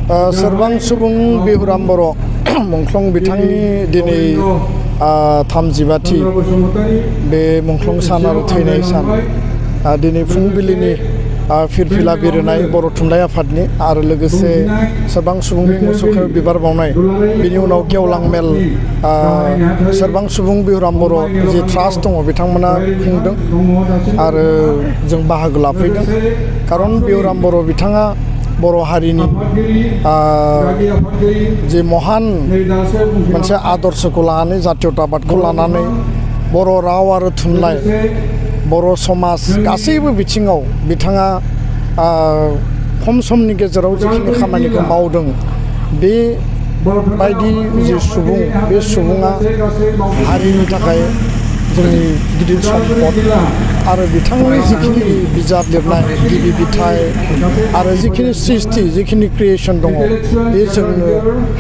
सोरबां सुबुं बिहुराम बर' मुंख्लं बिथांनि दिनै 35थि बे मुंख्लं सान आरो थैनाय सान दिनै फुंबिलिनि फिरफिला बिरनाय बर' थुनलाइ आफादनि आरो लोगोसे सोरबां सुबुंनि मुसुखायाव बिबार बावनाय बिनि उनाव गेवलां मेल सोरबां सुबुं बिहुराम बर' जि ट्रास्ट दङ बिथांमोना खुंदों आरो जों बाहागो लाफैदों खारन बिहुराम बर' बिथाङा बर' हारिनि जि महान मोनसे आदर्शखौ लानानै जातीयताबादखौ लानानै बर' राव आरो थुनलाइ बर' समाज गासैबो बिथिङाव बिथाङा खम समनि गेजेराव जिखिनि खामानिखौ मावदों बे बायदि जि सुबुं बे सुबुङा हारिनि थाखाय जोंनि गिदिर सम्पद आरो बिथांनि जिखिनि बिजाब लिरनाय गिबि बिथाइ आरो जिखिनि सृष्टि जिखिनि क्रिएशन दङ बे जोंनो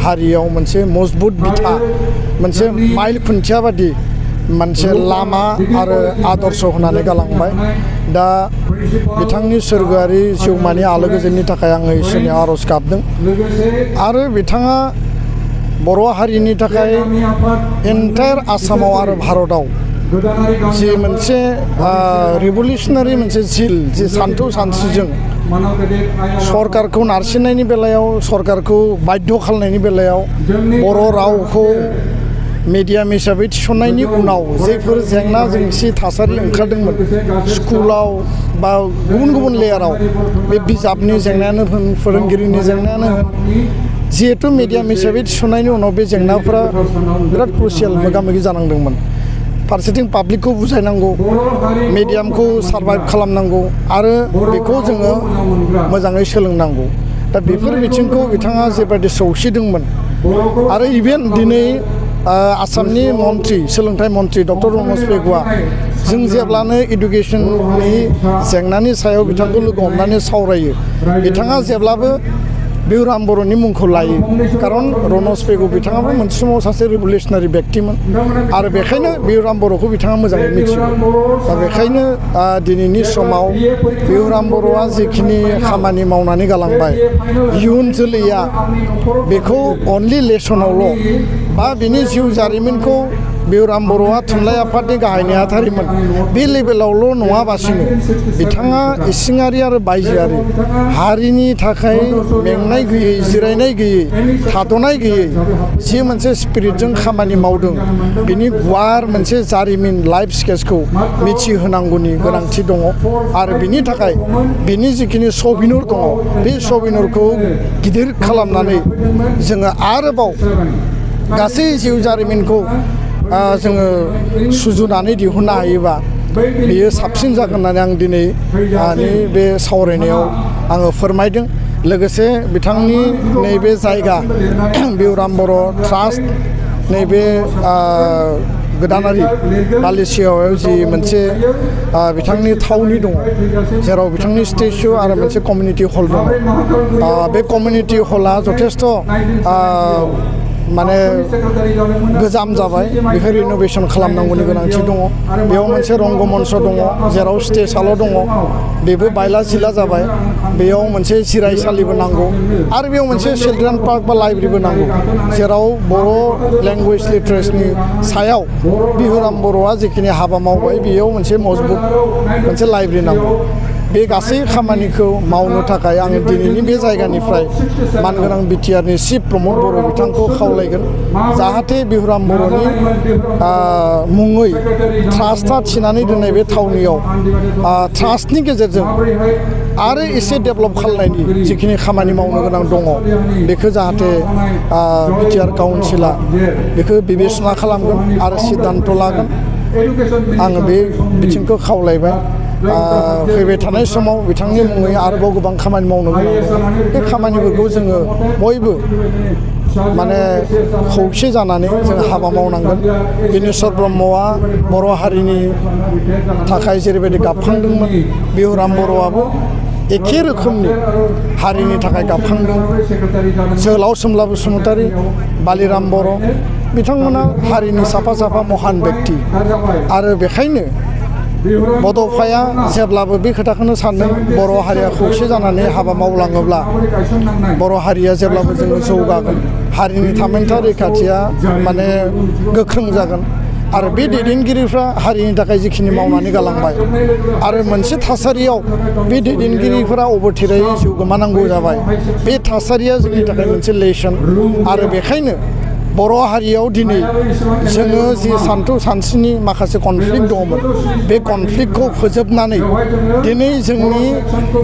हारियाव मोनसे मजबुत बिथा मोनसे माइल खुन्थिया बादि मोनसे लामा आरो आदर्श होनानै गालांबाय दा बिथांनि सोरगोआरि जिउमानि आलो गोजोननि थाखाय आङो इसोरनि आरज गाबदों आरो बिथाङा बर' हारिनि थाखाय एन्टायार आसामाव आरो भारताव जि मोनसे रिभलिउसनारि मोनसे जिल जि सान्थौ सानस्रिजों सरकारखौ नारसिननायनि बेलायाव सरकारखौ बाध्य खालामनायनि बेलायाव बर' रावखौ मिडियाम हिसाबै थिसननायनि उनाव जायफोर जेंना जेंसि थासारि ओंखारदोंमोन स्कुलाव बा गुबुन गुबुन लेयाराव बे बिजाबनि जेंनायानो होन फोरोंगिरिनि जेंनायानो होन जिहेतु मिडियाम हिसाबै थिसननायनि उनाव बे जेंनाफोरा बिराद क्रुसियेल मोगा मोगि जानांदोंमोन फारसेथिं पाब्लिकखौ बुजायनांगौ मिडियामखौ सार्भाइभ खालामनांगौ आरो बेखौ जोङो मोजाङै सोलोंनांगौ दा बेफोर बिथिंखौ बिथाङा जेबायदि सौसिदोंमोन आरो इभेन दिनै आसामनि मन्त्रि सोलोंथाइ मन्त्रि डक्टर रनज पेगुआ जों जेब्लानो इडुकेसननि जेंनानि सायाव बिथांखौ लोगो हमनानै सावरायो बिथाङा जेब्लाबो बिहुराम बर'नि मुंखौ लायो खारन रनज पेगु बिथाङाबो मोनसे समाव सासे रिभलिउसनारि व्यक्तिमोन आरो बेखायनो बिहुराम बर'खौ बिथाङा मोजाङै मिथियो दा बेखायनो दिनैनि समाव बिहुराम बर'आ जिखिनि खामानि मावनानै गालांबाय इयुन जोलैया बेखौ अनलि लेसनावल' बा बिनि जिउ जारिमिनखौ बिहुराम बर'आ थुनलाइ आफादनि गाहाय नेहाथारिमोन बे लेभेलावल' नङाबासिनो बिथाङा इसिङारि आरो बायजोआरि हारिनि थाखाय मेंनाय गैयै जिरायनाय गैयै थाद'नाय गैयै जि मोनसे स्पिरिटजों खामानि मावदों बिनि गुवार मोनसे जारिमिन लाइफ स्केचखौ मिथिहोनांगौनि गोनांथि दङ आरो बिनि थाखाय बिनि जिखिनि सबिनुर दङ बे सबिनुरखौ गिदिर खालामनानै जोङो आरोबाव गासै जिउ जारिमिनखौ जोङो सुजुनानै दिहुननो हायोबा बेयो साबसिन जागोन होननानै आं दिनै बे सावरायनायाव आङो फोरमायदों लोगोसे बिथांनि नैबे जायगा बिहुराम बर' ट्रास्ट नैबे गोदानारि बालिसियाव जि मोनसे बिथांनि थावनि दङ जेराव बिथांनि स्टेचु आरो मोनसे कमिउनिटि हल दङ बे कमिउनिटि हला जथेस्थ' माने गोजाम जाबाय बेखौ रिन'भेसन खालामनांगौनि गोनांथि दङ बेयाव मोनसे रंगमन्च दङ जेराव स्टेजआल' दङ बेबो बायला जिला जाबाय बेयाव मोनसे जिरायसालिबो नांगौ आरो बेयाव मोनसे चिलड्रेन पार्क बा लाइब्रेरिबो नांगौ जेराव बर' लेंगुवेज लिटारेचारनि सायाव बिहुराम बर'आ जिखिनि हाबा मावबाय बेयाव मोनसे मजबुत मोनसे लाइब्रेरि नांगौ बे गासै खामानिखौ मावनो थाखाय आङो दिनैनि बे जायगानिफ्राय मानगोनां बिटिआरनि चिफ प्रमद बर' बिथांखौ खावलायगोन जाहाथे बिहुराम बर'नि मुङै ट्रास्टआ थिनानै दोननाय बे थावनियाव ट्रास्टनि गेजेरजों आरो एसे डेभेलप खालामनायनि जिखिनि खामानि मावनो गोनां दङ बेखौ जाहाथे बिटिआर काउन्सिला बेखौ बिबेसना खालामगोन आरो सिद्धान्त लागोन आङो बे बिथिंखौ खावलायबाय फैबाय थानाय समाव बिथांनि मुङै आरोबाव गोबां खामानि मावनो गोनां दं बे खामानिफोरखौ जोङो बयबो माने खौसे जानानै जों हाबा मावनांगोन बिनेस्वर ब्रह्मआ बर' हारिनि थाखाय जेरैबायदि गाबखांदोंमोन बिहुराम बर'आबो एखे रोखोमनि हारिनि थाखाय गाबखांदों जोहोलाव सोमला बसुमतारी बालिराम बर' बिथांमोना हारिनि साफा साफा महान व्यक्ति आरो बेखायनो बड'फाया जेब्लाबो बे खोथाखौनो सानदों बर' हारिया खौसे जानानै हाबा मावलाङोब्ला बर' हारिया जेब्लाबो जोङो जौगागोन हारिनि थामोनथा रैखाथिया माने गोख्रों जागोन आरो बे दैदेनगिरिफ्रा हारिनि थाखाय जिखिनि मावनानै गालांबाय आरो मोनसे थासारियाव बे दैदेनगिरिफोरा अबथिरायै जिउ गोमानांगौ जाबाय बे थासारिया जोंनि थाखाय मोनसे लेसन आरो बेखायनो बर' हारियाव दिनै जोङो जि सानथौ सानस्रिनि माखासे कनफ्लिक्ट दङमोन बे कनफ्लिक्टखौ फोजोबनानै दिनै जोंनि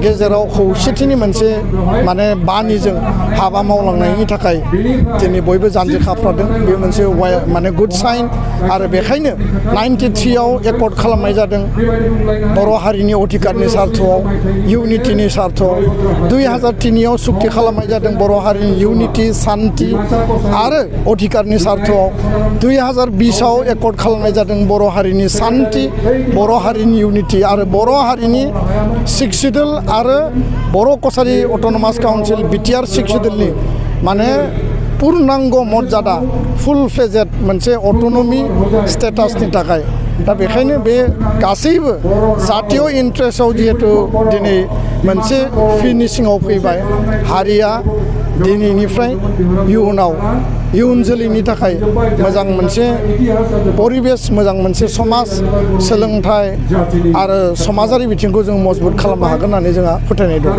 गेजेराव खौसेथिनि मोनसे माने बानिजों हाबा मावलांनायनि थाखाय दिनै बयबो जानजि खाफ्रादों बे मोनसे माने गुड साइन आरो बेखायनो 93आव एकर्ड खालामनाय जादों बर' हारिनि अधिकारनि सार्थआव इउनिटिनि सार्थआव 2003आव सुक्ति खालामनाय जादों बर' हारिनि इउनिटि सान्थि आरो अधिकारनि सार्थआव 2020आव एकर्ड खालामनाय जादों बर' हारिनि सान्थि बर' हारिनि इउनिटि आरो बर' हारिनि सिक्स सिडुल आरो बर' कसारि अट'नमास काउन्सिल बिटिआर सिक्स सिडुलनि माने पुर्नांग मर्यादा फुल फ्लेजेड मोनसे अट'नमि स्टेटासनि थाखाय दा बेखायनो बे गासैबो जातीय इन्ट्रेस्टआव जिहेतु दिनै मोनसे फिनिशिंआव फैबाय हारिया दिनैनिफ्राय इयुन जोलैनि थाखाय मोजां मोनसे परिबेस मोजां मोनसे समाज सोलोंथाइ आरो समाजारि बिथिंखौ जों मजबुत खालामनो हागोन होननानै जोंहा फोथायनाय दं।